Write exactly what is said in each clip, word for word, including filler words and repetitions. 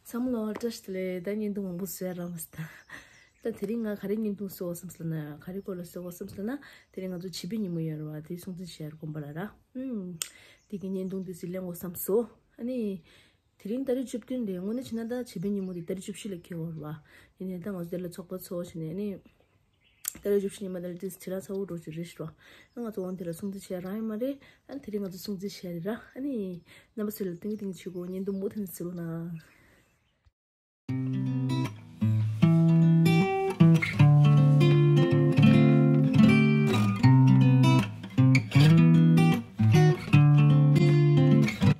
བསམ་བློ་བཀྲ་ཤིས་བདེ་ལེགས། ད་བརྙན་ཐུང་མང་པོ་བཟོས་རག་མ་སོང་། ད་དེ་རིང་ང་ག་རེ་བརྙན་ཐུང་བཟོ་དགོས་བསམ་སོང་ན། ག་རེ་སྐོར་ལ་བཟོ་དགོས་བསམ་སོང་ན། དེ་རིང་ང་ཚོ་བྱིས་པའི་ཉིན་མོ་ཡོད་རེད་བ། དེ་སྲུང་བརྩི་བྱེད་ཡ་དགོན་པ་ལ་ར། ཨུམ། དེ་གི་བརྙན་ཐུང་དེ་ཚོ་ལེན་དགོས་བསམ་སོང་། ཨ་ནི། དེ་རིང་ཏ་རིག་བཅུ་བདུན་རེད། དངོས་གནས་བྱས་ན་ད་བྱིས་པའི་ཉིན་མོ་དེ་ཏ་རིག་བཅུ་བཞི་ལ་འཁེལ་བ་རེད་བ། ཡིན་ནའི་ད་ང་ཚོ་དེ་ལ་ཚོགས་པ་ཚོགས་བྱས་ནས་ཨ་ནི། ཏ་རིག་བཅུ་བཞི་ཉི་མ་ཏ་རིག་དེ་དྲི་ར་ཚ་བོ་འགྲོ་གི་རེད་ཤག་ར། ང་ཚོ་འོན་དེ་ལ་སྲུང་བརྩི་བྱེད་ཡ་རང་ཡིན་མ་རེད། ཨ་ནི་དེ་རིང་ང་ཚོ་སྲུང་བརྩི་བྱེད་ཡ་རེད་ར། ཨ་ནི། རྣམ་པ་ཚོ་ལ་ཏིང་ཏིང་བྱེད་དགོས། བརྙན་ཐུང་མུ་མཐུད་ནས་གཟིགས་རོགས་གནང་།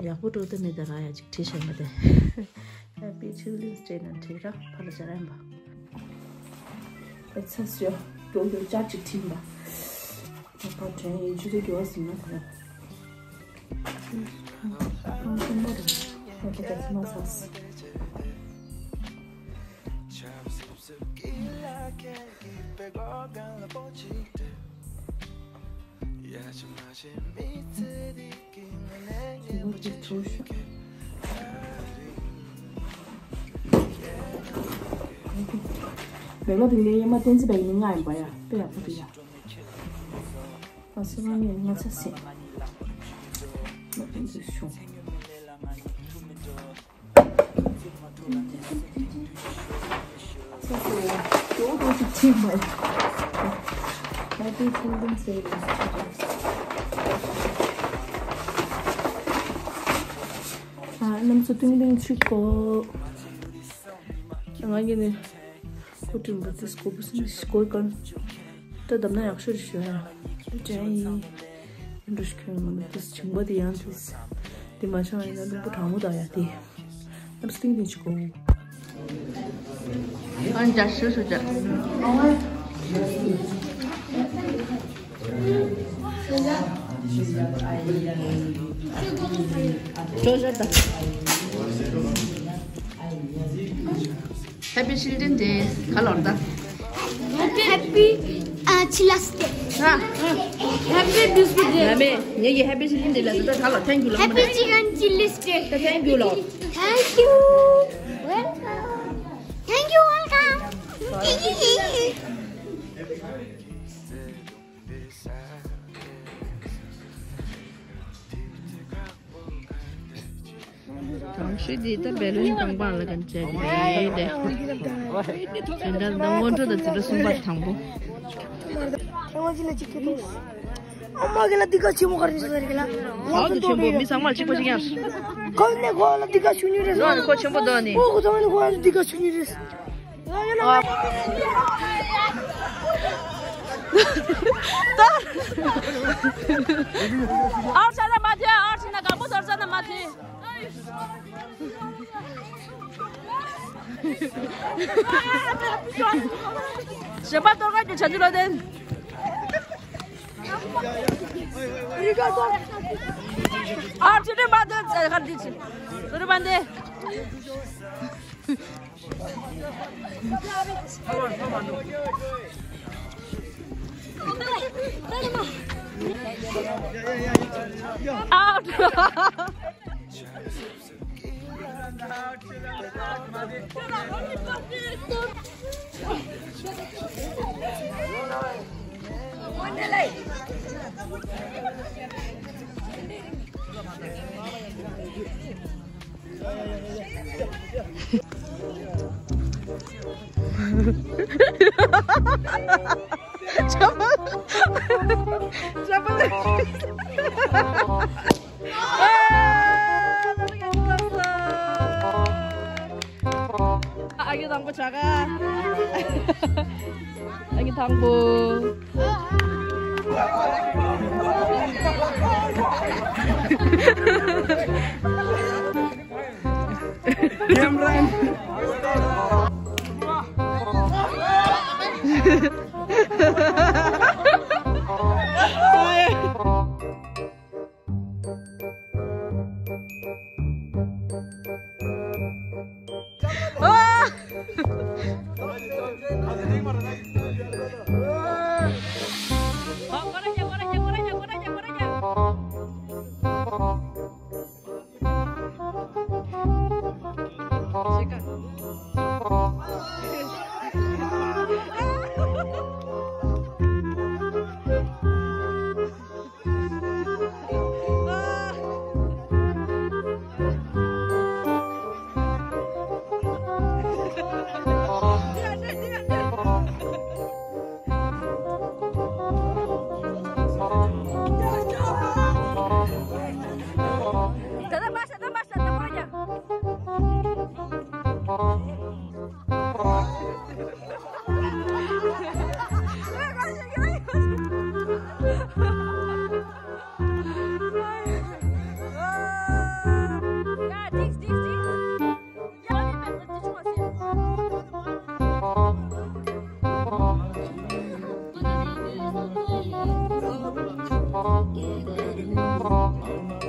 ཡག་པོ་འགྲོ་ད་མེད་ད་ར། ཡ་ཅིག་བྲིས་བཞག་མ་དེ། Happy Children's Day ནང་བྲིས་ར། ཕར་ལ་བྱ་ར་ཡིན་པ། ཨེ་ཚ་སུ་ཡ། འགྲོ་འགྲོ་ཅག་ཅིག་ཁྲིམས་པ། ད་ཕར་དྲན་ཡིན་ཆུ་ཚོད་དགུ་པ་ཟིན་ན་ད་ར། ཨ་ཁྱིམ་པ་རེད། ཨ་ཁྱི་ད་ཚི་མ་ཚ་སི། མེ་ལོ་དེ་ངའི་ཡེ་མ་བསྟན་འཛིན་པའི་མི་ང་ཡིན་པ་ཡ། དཔེ་ཡག་པོ་འདུག་ཡ། ཨ་སི་རང་ངས་ང་ཚ་སེ། མ་བསྟན་འཛིན་བྱུང་། རྣམ་ཚོ་ཏིང་ཏིང་ཆུ་གོ། ང་གི་ནི་ཁོ་ཏིང་པ་ཏིས་གོ་པོ་སི་ནི་ཤི་གོ་གང་། ད་འདམ་ན་ཡག་ཤོས་ཤོད་ཡ། ད་ཅན་ཡིན། འགྲོ་ཤི་ཁྱོད་ང་ཏིས་བྱིང་པ་དེ་ཡང་ཏིས། དེ་མ་ཤང་ཡིན་ན་ལུང་པ་གྲང་མོ་ད་ཡ་དེ། ཨམ་སྟིང་སྟིང་ཞིག་གོ། ཨན་ཇ་ཤུ་ཤུ་ཇ། ཇོ་ཇོ་ད། Happy Children Day ག་ལོར་ད། Happy, uh, Children's Day. ཧ། Happy Biscuit Day. ཡ་མེ། ངེད་ཀྱི་Happy Children Day ལ་ད་ག་ལོར། Thank you ལོ། Happy Children Children's Day. Thank you ལོ། Thank you. Welcome. Thank you, welcome. དང་ཤོས་འདི་ད་བེ་ལུན་རྐང་པ་ལ་གན་བྱས་ཏེ་རེད་དེ། དེ་འདྲ་ད་སྔོན་འགྲོ་དང་ཚིག་འགྲོ་གསུམ་པ་དང་པོ། ཨ་མ་གི་ལ་འདི་ག་ཆེན་མོ་ག་རེ་ཟེར་གི་ལ། ཨ་ཁུ་ཆེན་པོ་མི་ཚང་མར་གཅིག་པ་ཞིག་ཡང་། ཁོ་ནས་ཁོ་ལ་འདི་ག་ཞུ་ཉུ་རེད། ཁོ་ཆེན་པོ་འདོན་ནི། ཁོ་ཚང་མ་ནས་ཁོ་ལ་འདི་ག་ཞུ་ཉུ་རེད། ཨར་ཆ་ན་མ་ཐེ། ཨར་ཆ་ན་གང་པོ་ཟོར་ཆ་ན་མ་ཐེ། གཞན་པ་གཏོར་མཁན་གྱི་བྱ་རྒྱུ་ལོ་དེ། ཨར་ཆ་ན་མ་ཐེ། ཁར་འདི་ཆི་ཟོར་བ་འདི། Out. ཨ་གི་དང་པོ་ཆ་ག་ཨ་གི་དང་པོ།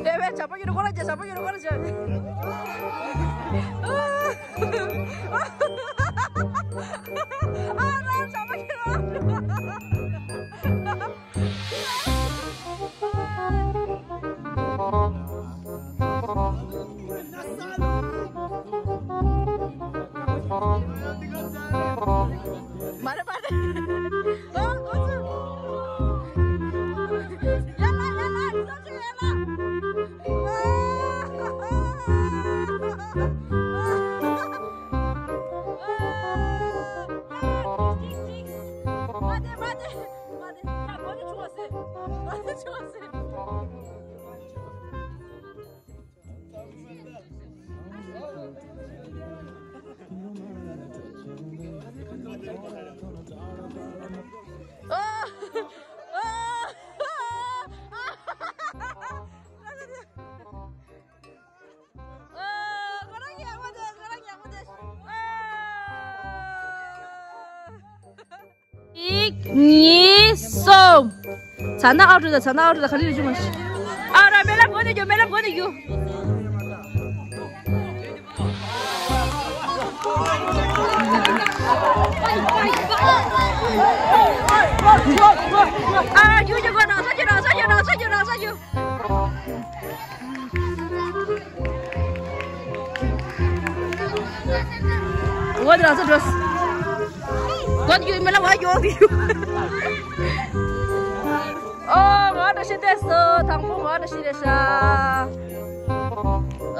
དེ་བས་བྱ་པོ་ཡུ་རུ་གོ་ལ་ཅེ། བྱ་པོ་ཡུ་རུ་གོ་ལ་ཅེ། ཨ་ར་བྱ་པོ་ཡུ་རུ། མ་རེད་མ་རེད། ཨོ་ཨོ་ཚུ། ཡ་ལ་ཡ་ལ་ཚུ་ཚུ་ཡ་ལ། མ་དེ་མ་དེ་མ་དེ། ཡ་མ་དེ་ཆུང་བ་སེ། མ་དེ་ཆུང་བ་སེ། གཅིག་གཉིས། གསུམ། ཚ་ན་ཨའོ་ཊི་ད། ཚ་ན་ཨའོ་ཊི་ད། ག་ལེར་ལ་བཅུག་མ་ཤི། ཨ་ར་རྨི་ལམ་གོན་ནས་རྒྱུག་རྨི་ལམ་གོན་ནས་རྒྱུག་ཨ་རྒྱུག་རྒྱུག་གོ། རང་ས་རྒྱུག་རང་ས་རྒྱུག་རང་ས་རྒྱུག་རང་ས་རྒྱུག་འོ་དེ་རང་ཚོ་འགྲོ། འོ་དེ་ཡོད་མེད་ལ་བ་ཡོང་གི་ཡོད། ཨོ་ང་འདྲ་ཞིག་བལྟས་སོ། དང་པོ་ང་འདྲ་ཞིག་རེད་ཤག་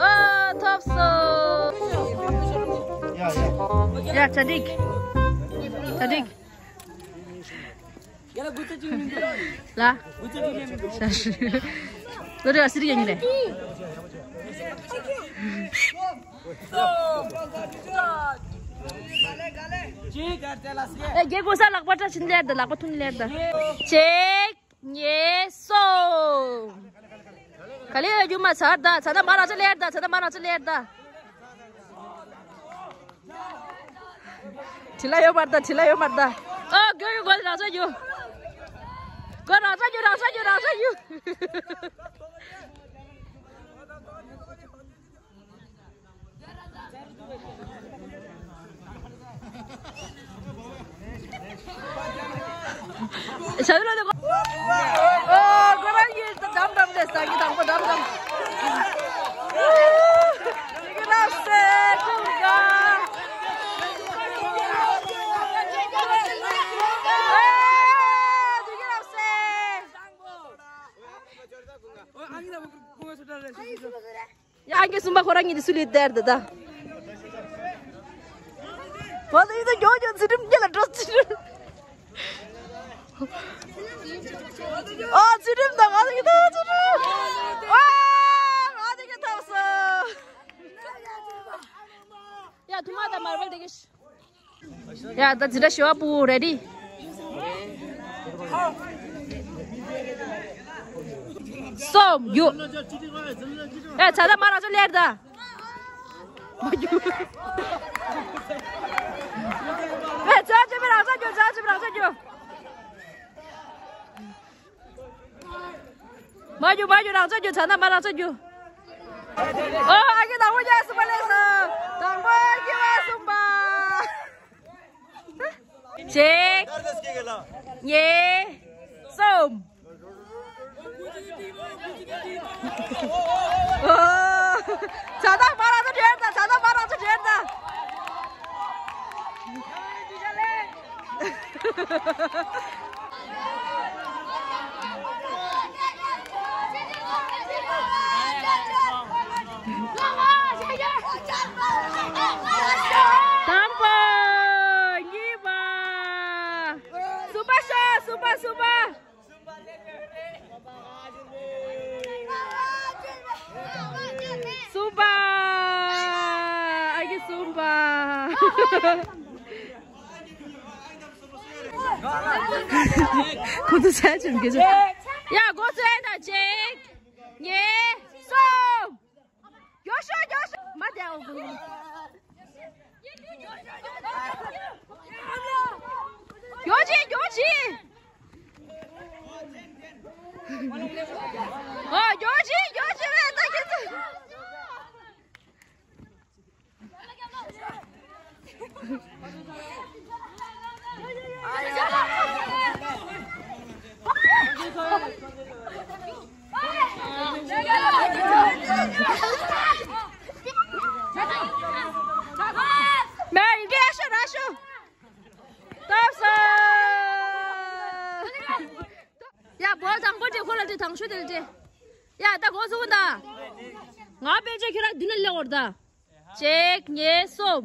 ཨོ་ཐོབ་སོ། ཡ་ཡ། ཡ་གྲ་སྒྲིག་གྲ་སྒྲིག་ལ། ལོ་རེ་བ་སི་རི་ཡ་ཉི་རེ། ཨེ་རྒྱལ་གོ་ས་ལག་པ་བཀྲ་ཤིས་ལེར་ད། ལག་པ་ཐུང་ལེར་ད། གཅིག་གཉིས། གསུམ། ག་ལེ་ཡོད་རྒྱུ་མ་ཚར་ད། ཚར་ད་མ་རང་ཚོ་ལེར་ད། ཚར་ད་མ་རང་ཚོ་ལེར་ད། དྲི་ལ་ཡོད་མར་ད། དྲི་ལ་ཡོད་མར་ད། ཨོ་རྒྱུ་རྒྱུ་གོ་རང་ཚོ་རྒྱུ། གོ་རང་ཚོ་རྒྱུ་རང་ཚོ་རྒྱུ་རང་ཚོ་རྒྱུ། ཤ་ལོ་དེ་གོ། ཨོ་གོ་རང་ཡིན་ད། དམ་དམ་དེ་ས་གི་དང་པོ་དམ་དམ། ཡ་ཨང་ཀི་གསུམ་པ་ཁོ་རང་གཉིས་དེ་སུ་ལས་སྟེར་ད་ད། ང་ཚོ་ཡིན་ད་མགྱོགས་མགྱོགས་ཚུལ་ཁྲིམས་སྐྱེ་ལ་འགྲོ། ཚུལ་ཁྲིམས། ཨ་ཚུལ་ཁྲིམས་དང་ང་ཚོ་ཡིན་ད་ཚུལ་ཁྲིམས། ཨ་ང་དེ་ག་ཐོབ་སོང་། ཡ་ཐུ་མ་ད་མར་བལ་དེ་ག་ཡ་ད་འཛིན་གྲྭ་བཞི་པ་པུ་རེ་ཌི། གསུམ། རྒྱུག་ཡ་ཚ་ད་མ་རང་ཚོ་ལེར་ད། མ་རྒྱུག་ཡ་ཚ་ཅི་མི་རང་ཚོ་རྒྱུག་ཚ་ཅི་མི་རང་ཚོ་རྒྱུག་མ་རྒྱུག་མ་རྒྱུག་རང་ཚོ་རྒྱུག་ཚ་ན་མ་རང་ཚོ་རྒྱུག་ཨོ་ཨ་ཀི་དང་པོ་རྒྱག་གསུམ་པ་ལས་སོ། དང་པོ་ཨ་ཀི་བ་གསུམ་པ། གཅིག་གཉིས། གསུམ། ཨོ། ཚ་ན་མ་རང་ཚོ་རྒྱུག་ད། ཚ་ན་མ་རང་ཚོ་རྒྱུག་ད། དང་པོ། གཉིས་པ། གསུམ་པ་ཤོག་གསུམ་པ། གསུམ་པ། གསུམ་པ། ཨ་ཀི་གསུམ་པ། ཁོ་ཚོ་ས་ཆུང་གི་ཆུང་། ཡ། འགོ་ཚུགས་ཡ། ད་གཅིག་གཉིས། གསུམ། མགྱོགས་ཤོག་མགྱོགས་ཤོག་མ་དེ་འོ་གོ། མགྱོགས་ཤིག་མགྱོགས་ཤིག་ཨོ་མགྱོགས་ཤིག་མགྱོགས་ཤིག་བས་ད་ཁྱེད་ཚོ། མ་ཡིན་གྱི་ཡ་ཤོ་ར་ཤོ། སྟབས་སོ། ཡ། བོ་དང་པོ་དེ་ཁོ་ལ་དེ་དང་ཤོ་དེ་ལ་དེ། ཡ། ད་འགོ་ཚུགས་ད། ང་དཔེ་ཆ་ཁྱོད་རང་འདི་ན་སླེབས་འོར་ད། གཅིག་གཉིས། གསུམ།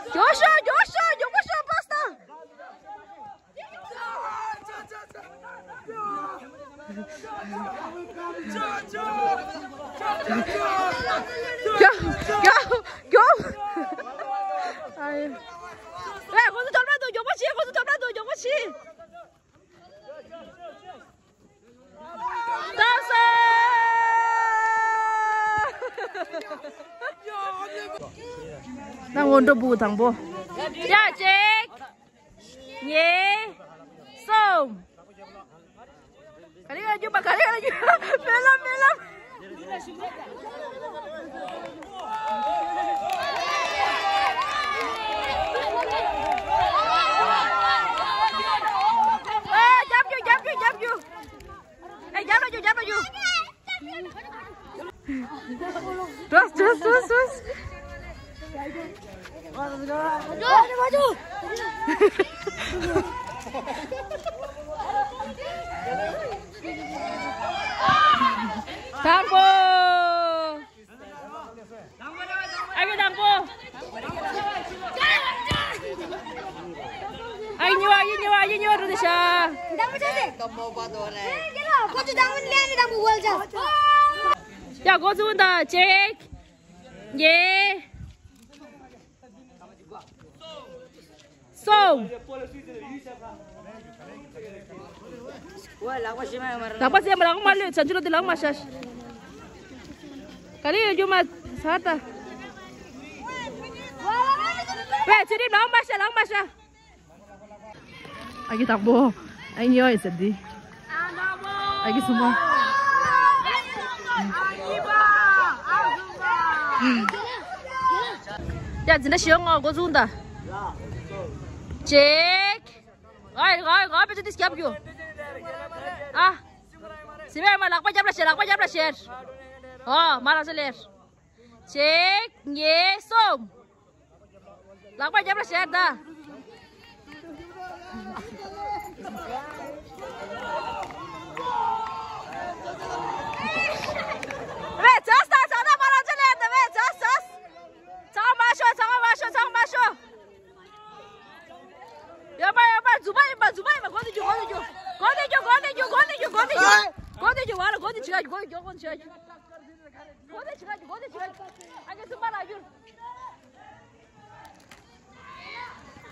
མགྱོགས་ཤོག་མགྱོགས་ཤོག་མགྱོགས་པོ་ཤོག་པ་སྟ། མགྱོགས་མགྱོགས་མགྱོགས། ཨ་ཡེ། ཨེ། ཁོ་ཚོ་ཐོབ་ར་འདུག་མགྱོགས་པོ་བྱེད། ཁོ་ཚོ་ཐོབ་ར་འདུག་མགྱོགས་པོ་བྱེད། ད་སོ། ན་སྔོན་འགྲོ་བུ་དང་པོ། ཡ། གཅིག་གཉིས། གསུམ། ག་རེ་ག་རེ་རྒྱུག་པ། ག་རེ་ག་རེ་རྒྱུག་པ། སྨོན་ལམ། སྨོན་ལམ། ཨ། རྒྱབ་རྒྱུག་རྒྱབ་རྒྱུག་རྒྱབ་རྒྱུག་ཨེ། རྒྱབ་ལ་རྒྱུག་རྒྱབ་ལ་རྒྱུག་འགྲོ་འགྲོ་འགྲོ་འགྲོ། དང་པོ། ཨ་ཡེ་དང་པོ། ཨ་ཡེ་གཉིས་པ། ཨ་ཡེ་གཉིས་པ། ཨ་ཡེ་གཉིས་པ་འགྲོ་དེ་ཤ། དང་པོ་ཆགས་ཏེ། ཁོ་ཚོ་དང་པོ་ལེན་ནི་དང་པོ་ཝེལ་ཇམ། ཡ། འགོ་ཚུགས་ད། གཅིག་གཉིས། གསུམ། ལག་པ་སེམས་ལག་མ་ལོས། བྱང་ཆུབ་ལོ་དེ་ལག་མ་ཤ། ག་རེ་ཡོད་རྒྱུ་མ་ས་ད། བས་ཚེ་རིང་ལག་མ་ཤ། ལག་མ་ཤ། ཨ་ཀི་དང་པོ། ཨ་ཉི་ཨོ་ཡི་ཟེར་འདི། ཨ་ཀི་གསུམ་པ། ཡ། འཛིན་གྲྭ་བཞི་པ་ང་འགོ་བཟུང་ད། གཅིག་ཨ་ཡི་ཨ་ཡི་ཨ་ཡི་བེད་སྤྱོད་འདི་རྒྱབ་རྒྱུ། ཨ། སི་བེ་མ་ལག་པ་རྒྱབ་ལ་བཤེར། ལག་པ་རྒྱབ་ལ་བཤེར། ཨོ་མ་ལག་ས་ལེར། གཅིག་གཉིས། གསུམ། ལག་པ་རྒྱབ་ལ་བཤེར་ད། བེ་ཅོས་ད་ཚང་མ་མ་ལག་ཅི་ལེར་ད། བེ་ཅོས་ཅོས། ཚང་མ་ཤོག་ཚང་མ་ཤོག་ཚང་མ་ཤོག་ཡོད་པ་ཡོད་པ། རྫུན་མ་ཡིན་པ་རྫུན་མ་ཡིན་པ། གོ་དེ་རྒྱུ་གོ་དེ་རྒྱུ། གོ་དེ་རྒྱུ་གོ་དེ་རྒྱུ། གོ་དེ་རྒྱུ་གོ་དེ་རྒྱུ། གོ་དེ་རྒྱུ་བ་ལ་གོ་དེ་ཆི་ག་རྒྱུ། གོ་དེ་རྒྱུ་གོ་དེ་ཆི་ག་རྒྱུ། གོ་དེ་ཆི་ག་རྒྱུ། གོ་དེ་ཆི་ག་རྒྱུ། ཨ་ཀི་གསུམ་པ་ལ་རྒྱུ།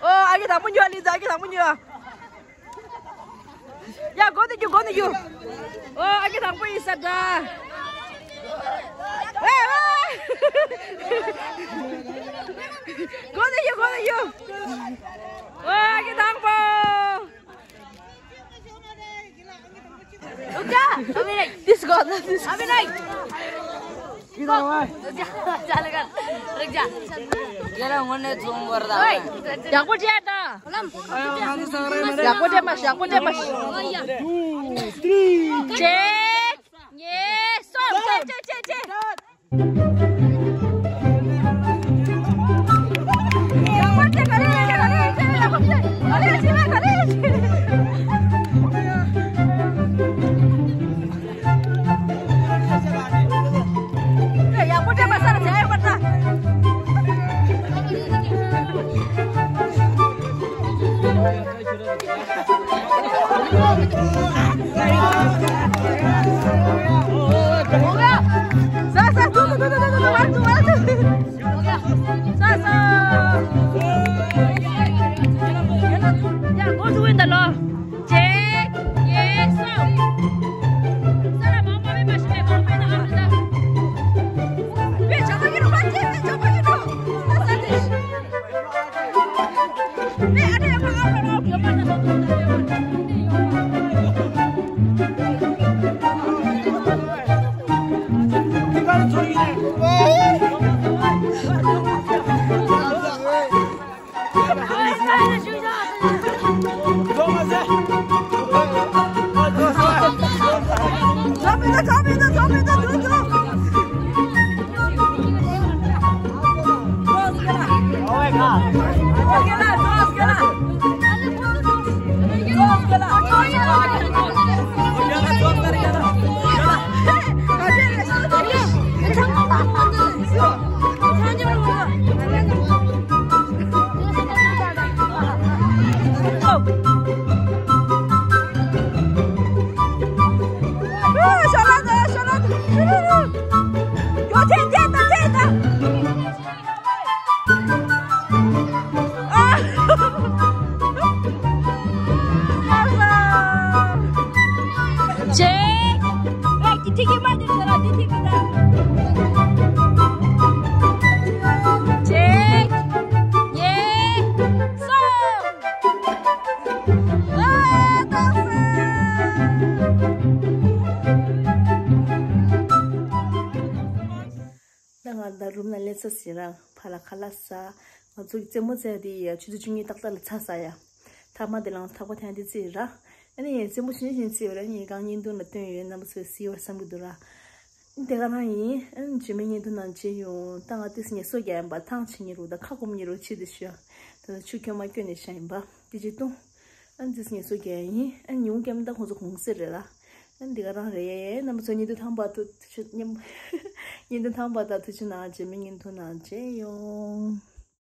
ཨོ་ཨ་ཀི་དང་པོ་ཉོ་ལི་ཛ། ཨ་ཀི་དང་པོ་ཉོ། ཡ་གོ་དེ་རྒྱུ་གོ་དེ་རྒྱུ། ཨོ་ཨ་ཀི་དང་པོ་ཡིན་ས་ད། ཝེ་ཝེ། གོ་དེ་རྒྱུ་གོ་དེ་རྒྱུ། ཨོ་ཨ་ཀི་དང་པོ། रुक जा, अभी नहीं। This got this। अभी नहीं। रुक जा, रुक जा, रुक जा। तेरा मन है तुम वरदा। ओए, ཡག་པོ་བྱས་ད། ཡག་པོ་བྱས་མ། ཡག་པོ་བྱས་མ། གཅིག་གཉིས། གསུམ། ཅེ་ཅེ་ཅེ་ཅེ། ཡག་པོ་བྱས་ ད་ང་ད་རུམ་ལ་སླེབས་ཚར་ཟིན་ར། ཕར་ལ་ཁ་ལག་ཟ། ང་ཚོ་གི་རྩེད་མོ་རྩེ་དེ་ཡ་ཆུ་ཚོད་བཅུ་གཉིས་ཏག་ཏག་ལ་ཚར་ས་ཡ། ཐ་མ་དེ་ལའང་ཐག་པ་འཐེན་ཏེ་རྩེ་ར། ཨ་ནི་རྩེད་མོ་ཆུང་ཆུང་རྩེ་བ་ར། ངས་གང་བརྙན་ཐུང་ལ་བཏོན་ཡོད། རྣམ་པ་ཚོས་གཟིགས་པར་བསམ་གྱི་འདུག་ར། དེ་ག་རང་ཡིན། ཨ་ནི་རྗེས་མའི་བརྙན་ཐུང་ནང་མཇལ་ཡོང་། ད་ང་ཏིས་ངལ་གསོ་རྒྱག་ཡིན་པ། ཐང་ཆད་ཉེ་རུ་དང་ཁ་སྐོམ་ཉེ་རུ་ཆེད་དུ་ཞུ། ད་ཆུ་ཁྱོད་མ་སྐྱོན་ནས་ཤ་ཡིན་པ། དེ་ཅི་ཏུང་། ཨ་ནི་ཏིས་ངལ་གསོ་རྒྱག་ཡིན། ཨ་ནི་ཉུང་གེམ་ད་ཁོང་ཚོ་གུང་སེང་རེད་ལ། ཨ་ནི་འདི་ག་རང་རེད། རྣམ་པ་ཚོ་བརྙན་ཐུང་ཐང་པ་དུ་ཐུགས་ཆུ་མཉམ། བརྙན་ཐུང་ཐང་པ་དང་ཐུགས་ཆུ་ནང་རྗེས་མའི་བརྙན་ཐུང་ནང་མཇལ་ཡོང་།